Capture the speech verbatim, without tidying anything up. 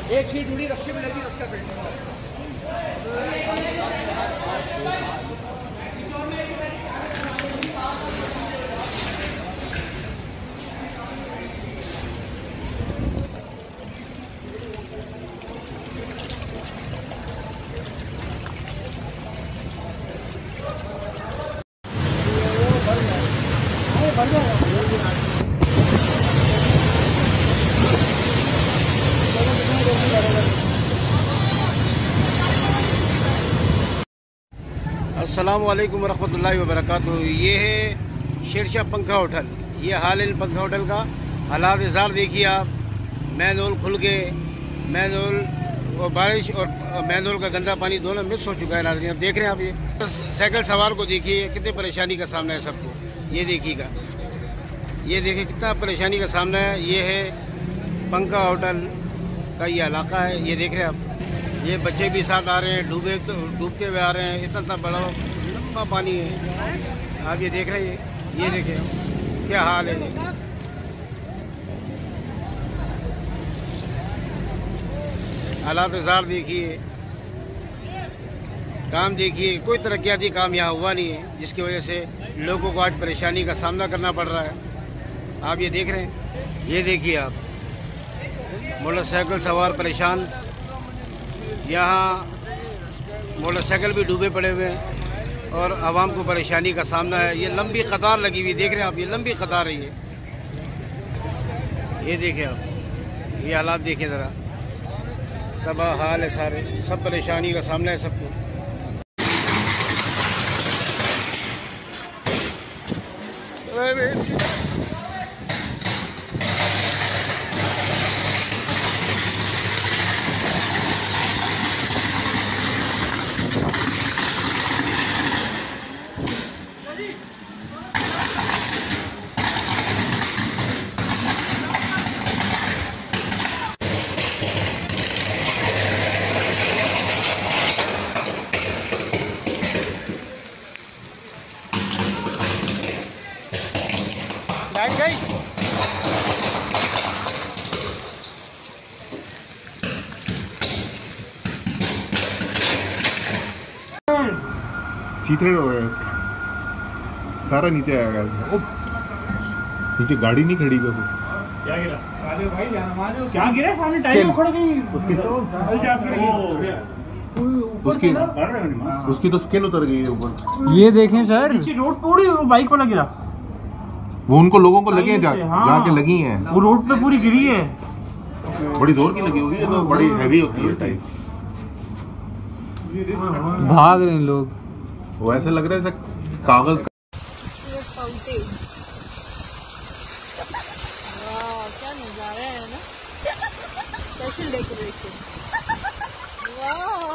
एक सीट उड़ी, रक्षे में लगी, रक्षा पे। السلام علیکم ورحمۃ اللہ وبرکاتہ۔ یہ ہے شیرشاہ پنکھا ہوٹل۔ یہ حال ہے پنکھا ہوٹل کا۔ حالات زار دیکھیے آپ، مین ہول کھل گئے، مین ہول اور بارش اور مین ہول کا گندا پانی دونوں مکس ہو چکا ہے ناظرین۔ اب دیکھ رہے ہیں آپ، یہ سائیکل سوار کو دیکھیے، کتنی پریشانی کا سامنا ہے سب کو۔ یہ دیکھیے گا، یہ دیکھیں کتنا پریشانی کا سامنا ہے۔ یہ ہے پنکھا ہوٹل کا یہ علاقہ ہے، یہ دیکھ رہے ہیں آپ۔ یہ بچے بھی ساتھ آ رہے ہیں، ڈوبے، ڈوبتے ہوئے آ رہے ہیں، اتنا اتنا بڑا لمبا پانی ہے۔ آپ یہ دیکھ رہے ہیں، یہ دیکھیں کیا حال ہے۔ حالات زار دیکھیے، کام دیکھیے، کوئی ترقیاتی کام یہاں ہوا نہیں ہے، جس کی وجہ سے لوگوں کو آج پریشانی کا سامنا کرنا پڑ رہا ہے۔ آپ یہ دیکھ رہے ہیں، یہ دیکھیے آپ، موٹر سائیکل سوار پریشان، یہاں موٹر سائیکل بھی ڈوبے پڑے ہوئے ہیں اور عوام کو پریشانی کا سامنا ہے۔ یہ لمبی قطار لگی ہوئی، دیکھ رہے ہیں آپ، یہ لمبی قطار ہے۔ یہ یہ دیکھیں آپ، یہ حالات دیکھیں ذرا، تباہ حال ہے سارے، سب پریشانی کا سامنا ہے سب کو۔ لائٹ گئی۔ چیترے ہو گیا اس کا۔ سارا نیچے آ گیا اس کا۔ نیچے گاڑی نہیں کھڑی کیا گرا؟ کیا گرا؟ سامنے ٹائر اکھڑ گئی۔ اس کی، اس کی، اس کی تو اسکن اتر گئی ہے اوپر۔ یہ دیکھیں سر۔ نیچے روڈ پہ اڑی، وہ بائک والا گرا۔ وہ ان کو، لوگوں کو لگے ہیں جا، ہاں۔ جا کے لگی ہیں۔ وہ روڈ پہ پوری گری ہے۔ بڑی زور کی لگی ہوگی، یہ تو بڑی ہیوی ہوتی ہے ٹائپ۔ بھاگ رہے ہیں لوگ۔ وہ ایسے لگ رہا ہے جیسے کاغذ کا۔ خوبصورت فاؤنٹین۔ واہ، کیا نظارہ ہے نا۔ اسپیشل ڈیکوریشن۔ واہ۔